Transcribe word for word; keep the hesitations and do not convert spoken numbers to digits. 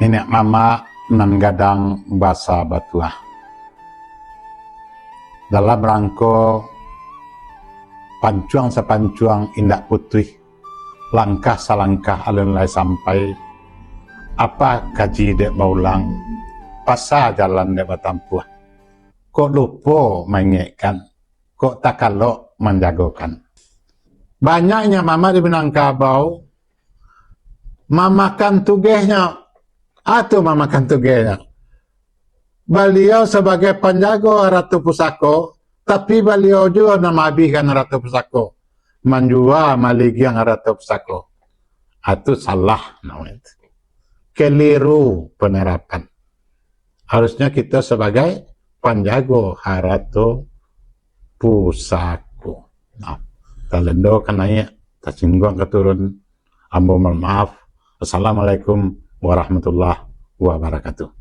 Niniak mamak nan gadang basa batuah. Dalam rangko pancuang sapancuang indak putuih, langkah salangkah alun lai sampai, apa kaji dek baulang, pasa jalan dek batampuah. Kok lupo maingekkan, kok takalok manjagokan. Banyak niniak mamak di Minangkabau mamakan tugehnyo. Apo tu mamakan tugehnyo? Baliau sabagai panjago harato pusako, tapi baliau juo nan maabihkan harato pusako, manjua, maligiang harato pusako. Apo tu salah namonyo tu. Keliru penerapan. Harusnyo kito sabagai panjago harato pusako. Nah, talendo ka naiak, tasingguang ka turun, ambo mohon maaf. Assalamualaikum warahmatullahi wabarakatuh.